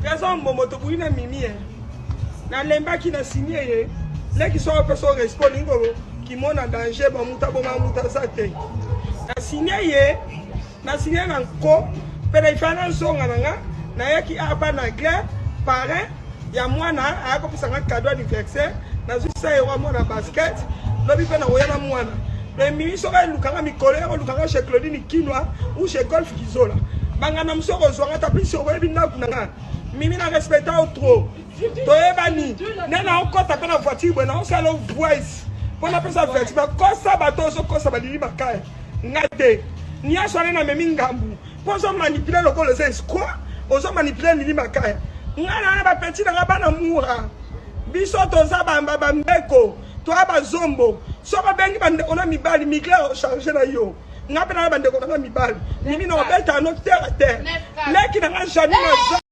Trésor Mbombo tobuli na Mimi eh. Nalembaki na signe ye. Leki soki opesa o respect olingi ko kimona danger bon moto aboma moto aza te. Na signe ye, na signe na nko mpe na ifaa nazonga na nga nayaki awa na anglais parrain ya mwana aya kopesa nga cadeau anniversaire nazwi 100 euro ya mwana basket lobi mpe nakoya na mwana mais mimi soki aluka nga mikolo ya koluka nga chez Claudine Kinwa ou chez Golf Kizola bangana mosusu okozwa nga ta plus okoyebi ndako na nga mimi na respecta yo trop toyebani nde naokɔta mpe na voiture boye naosala yo voice mpo napesa verti bakosa bato ozokosa balili makaya nga te nyonso wana namemi ngambu mpo ozo manipule lokola oza escroc ozo manipule lili makaya nga na wana bapeti na nga bana mura biso toza bamba bambeko toa bazombo soki obengi bandeko na mibali migle ocharge na yo nga mpe na bandeko na nga mibali mimi na obeta no terre a terre leki na nga janine.